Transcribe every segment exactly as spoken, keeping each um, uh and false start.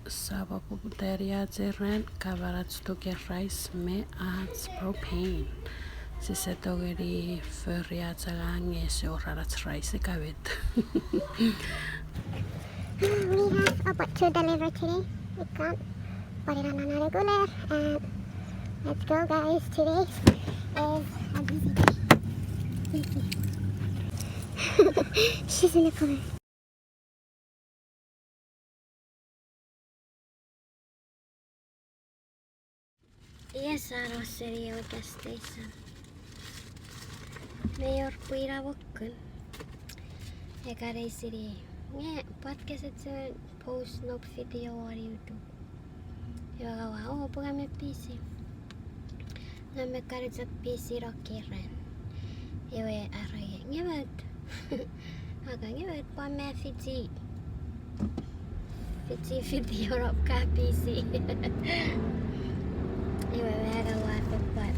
Sa poputa ach ran, kapan ach tuke rice me ach propane. Sise tongeni fori ach angang nge ese wor ach rice ika met. We have a boat to deliver today. Ika, put it on another cooler and let's go, guys. Today is a busy day. Busy. She's in the corner. Iwe sa no seni ewe gas station. Me wor pwin a mokun. Eka nei seni, nge pwata kese chuen post noum video won YouTube. Iwe ngang ua, o, pwe ngang mi busy. Ngang mi kan chok busy non ekkei ran. Iwe are nge met. Aka nge met pwan mi fiti. Fiti video non ka busy. Iwe ngang ua fepwan.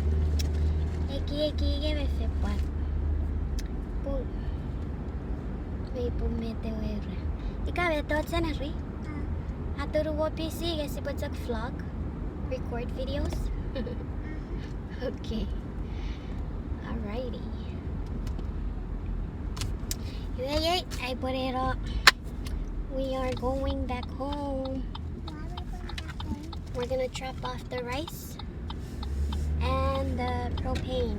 Ekieki nge mi fepwan. Pun. Mi pun met ewe ra. Ika met och January. Aturu wor busy nge sipwe chok vlog, record videos. Okay. Alrighty. Iwe iei, ai pweneno. We are going back home. We're gonna drop off the rice and the propane.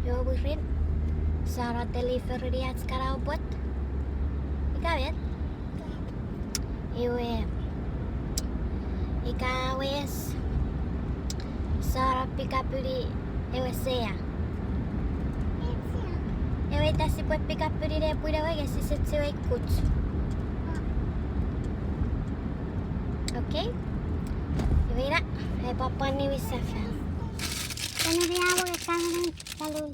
Iwe mwirin, sa no deliverini ach kana opot. Ika met? Iwe, ika wes, sa no pick up-uni ewe sea. Ewe ita sipwe pick up-uni nepwin ewe nge sise chiwen kuch. Okay? Iwe ina, ai pwapwan niwin sefan. Kene riawo e kangenen talun.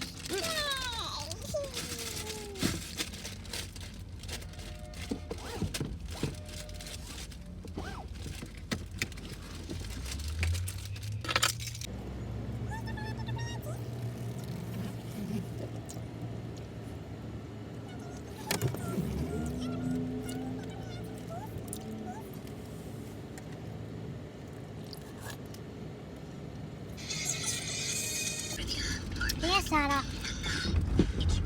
Iwe sa no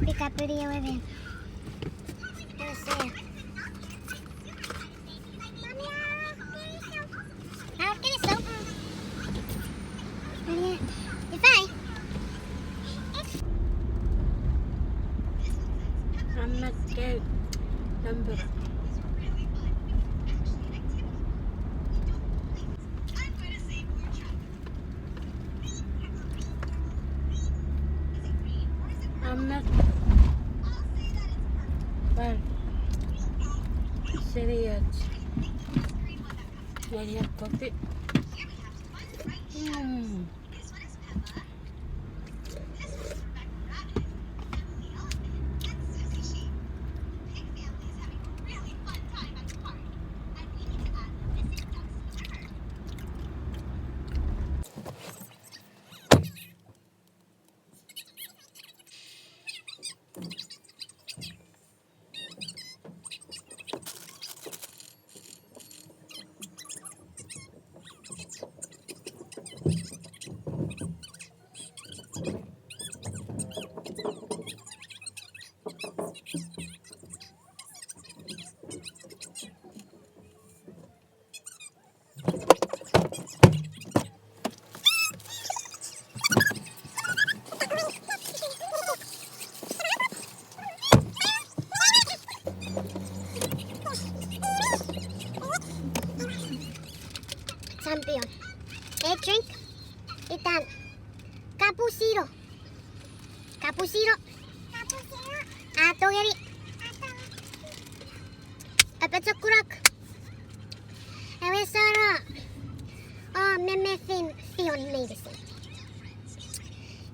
pick up-uni ewe van. Ewe sea. I'll get it soap. It's fine. I'm not scared. Number. Amen. Well, serious. Serious coffee. Mm. Champion. A drink. Itan. Cappuccino. Cappuccino. A tongeni. Apochokunok. Ewe sa no. O memefin fion meinisin.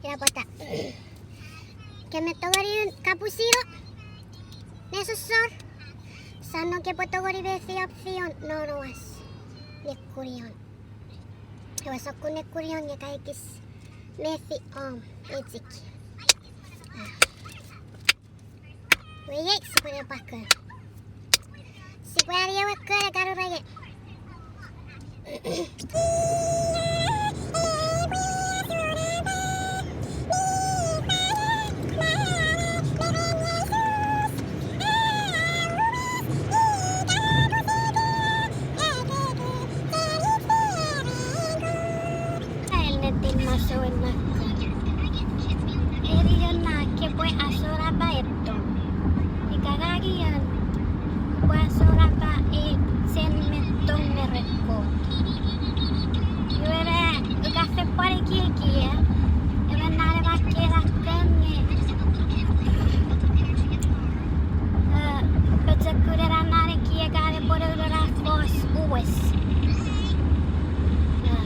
Ina pwata. Ke me tongeni un cappuccino. Nesosor. Sa no kepwe tongeni mefi om fion non oas. Nekunion. Ewe sokkun nekunion nge ka ekis mefi om echik. Iwe iei sipwe ne pwakun. Sipwe ani ewe kone kanurenge. Ennetin masouen nakon. Eri ena kepwe asonapa etto. Ika ngang ian, upwe asonapa ei sen me tong me ren Kot. Iwe me, ika fen pwan ekiekie, emon nane ma kena kan nge, eh, pochokun ena nane kie kan epwe nonona fos uwes. Eh,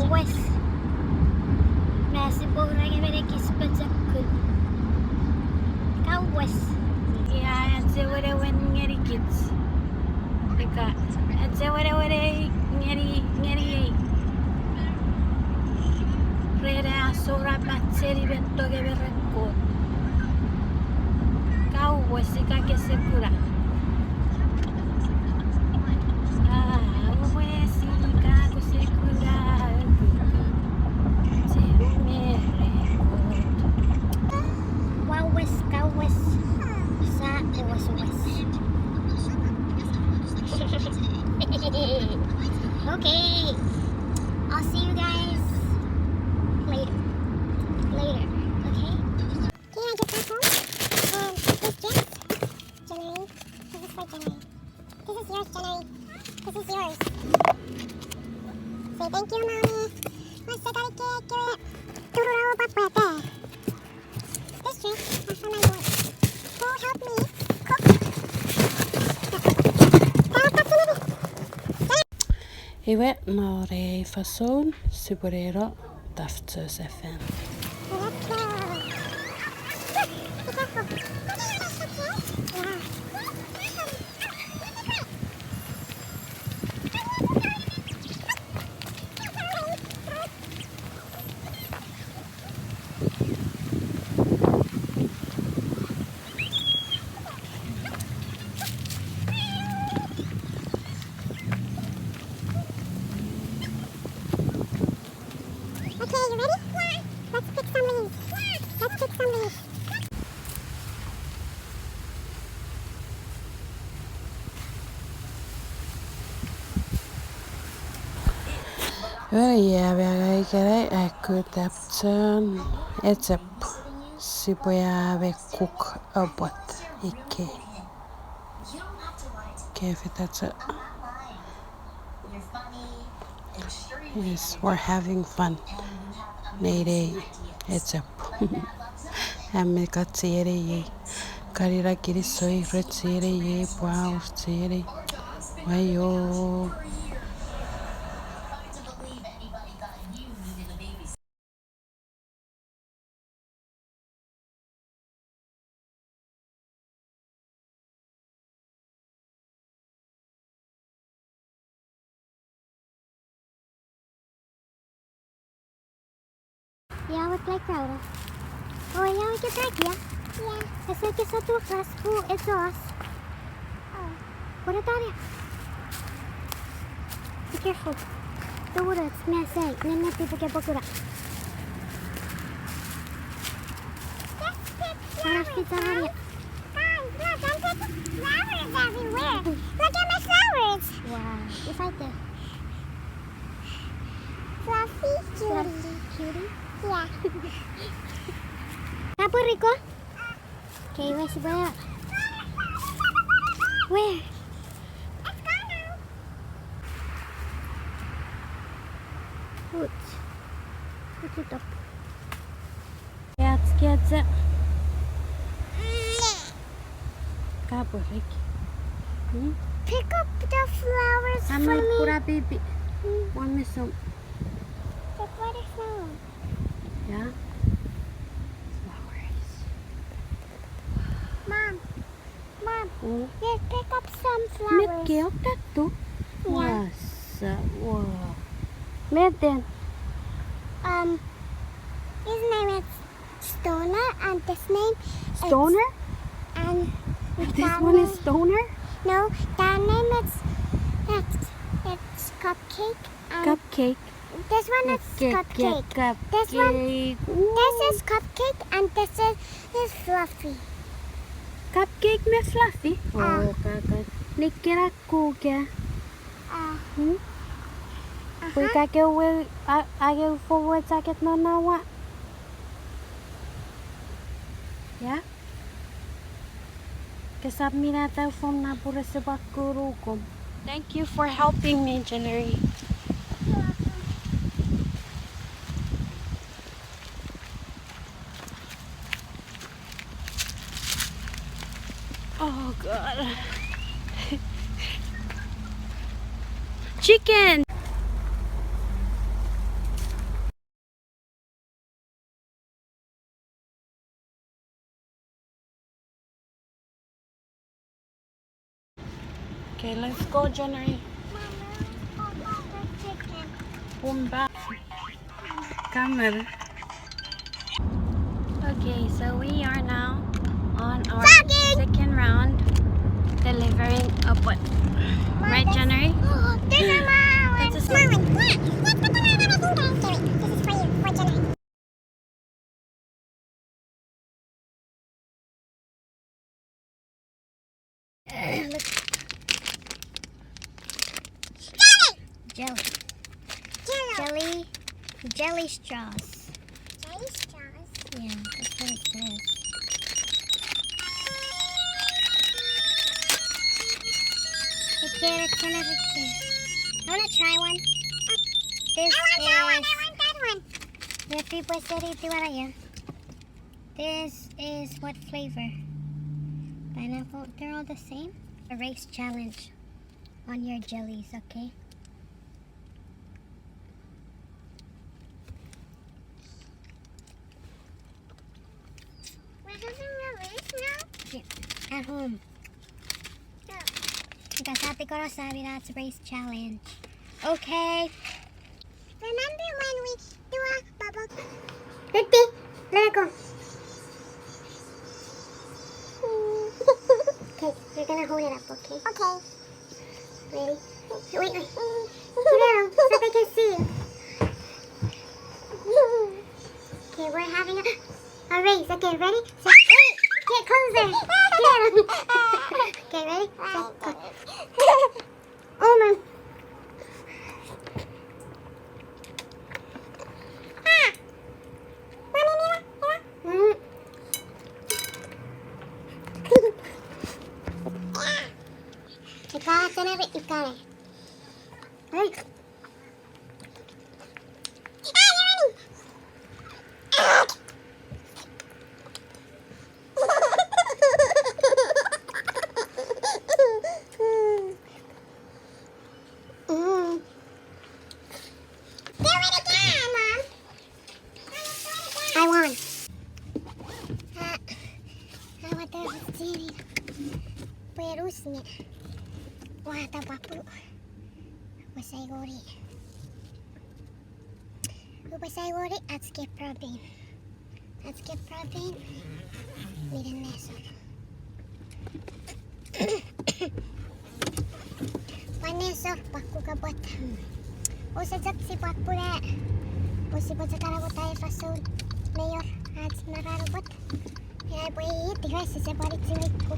uwes. Me sipwe urenge me nekis pochokun. Ka uwes. Ia, ache wenewen ngenikich. Ika, ache wenewen ei ngeni, ngeni ei. Ren asonapa seni me tong me ren Kot. Ka uwes ika kese kuna. Ka uwes ika kese kuna. Seni me ren Kot. Ka uwes, ka uwes. Sa uwes, uwes. Okay. I'll see you guys later. Later, okay? Okay, I just got home, and this dress, Jenny, this is for Jenny. This is yours, Jenny. This is yours. Say thank you, Mommy. Let's take a cake. Tururu, papa, papa. This drink is for my boy, who helped me cook. Iwe, non ei fansoun, sipwe ne no Taft Joseph-en. Okay, you ready? Yeah. Let's pick some leaves. Yeah. Let's pick some leaves. Iwe ia me angang ikenai ai kutta chon echep sipwe a me kuk apot ikei. Kefitacho. Yes, we're having fun. Nei nei echep. Am me ka chienei ei. Kanina kinisou ren chienei ei, pwe a wor chienei. Waio. Ia we playground. Oh, ia we ke back ia. Ia. Ese ke sotu grass pun ese os. Oh. What about it? Be careful. The water, it's messy. Nenne tipo ke pokura. Just pick flowers, guys. Guys, look, I'm picking flowers everywhere. Look at my flowers. Wow. It's right there. Fluffy cutie. Fluffy cutie? Yeah. Apuriko? Okay, where's the ball? Where? It's gone now. Oops. Put it up. Kiacha, kiacha. Kaporik. Hmm? Pick up the flowers for me. Amai pura pipi. Hmm. One missing. Pick what is wrong. Yeah? Flowers. Mom. Mom, mm, you pick up some flowers. Met keok that too? Yeah. Wasa, wow. Met then? Um, his name is Stoner, and this name is Stoner? And this one is Stoner? No, that name is, it's, it's cupcake. And cupcake. This one is cupcake. This one, cupcake. This is cupcake and this is, is fluffy. Cupcake me fluffy? Ah. Oh, kaka. Nikkena kuka. Ah. Hmm? Aha. Ika ke we, a, a ke forward jacket non nawa. Yeah? Kesap minata fom napure sepwa kurukum. Thank you for helping me, Jennery. Oh God. Chicken. Okay, let's go, Jennery. Come on. Okay, so we are now on our second round delivering a book. Right, Jennery? This is my one. This is my one. This is for you, for Jennery. Jelly. Jelly. Jelly. Jelly straws. Jelly straws? Yeah, that's what it says. It's there, it's in everything. I wanna try one. This I want that one, is I want that one. This is what flavor? Pineapple. They're all the same. A race challenge on your jellies, okay? We're doing a race now? Yeah, at home. Ika sa pikono sa mina, it's a race challenge. Okay. Remember when we do a bubble? Ready, let it go. Okay, you're gonna hold it up, okay? Okay. Ready? Wait, wait. Get out, so they can see you. Okay, we're having a, a race. Okay, ready? Set, wait! Get closer! Get out! Okay, ready? Set, go. Oh my. Ah! Mommy, mira, mira. Mm. Ika, ika, ika. Hey. Ah, you're running. Ah! Mm. Do it again, Mom. I won. Ah, ah, what the hell is it? Pwe rusinge. Wata papu. Upwe sai wori. Upwe sai wori, ach ke propane. Ach ke propane. Minen nesor. Pwan nesor, pwan kuka pwata. Use chok sipwe puna. Use pwe chok ana pwata e fasoun. Meior, ach marano pwata. Ina pwe it, ika sise pwan itsi wei ku.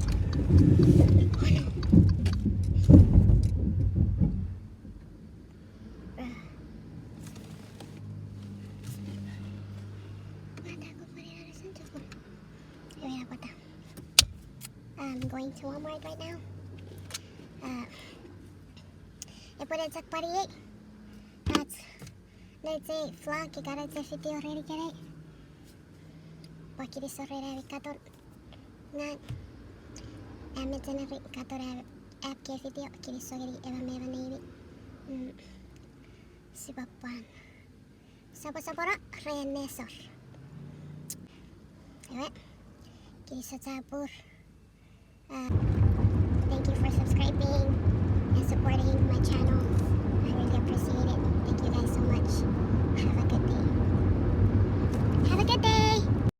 I'm going to Walmart right now. Uh, epwe ne chok pwariei. Ach, neche vlog ika neche video ren ikenai. Pwan kinisou ren ami katon. Ngang, am mechenarin katon am, am ke video, kinisou ngeni emon me emon neimi. Mm. Sipwe pwan soposopono ren nesor. Ewe, kinisou chapur. Uh, thank you for subscribing and supporting my channel. I really appreciate it. Thank you guys so much. Have a good day.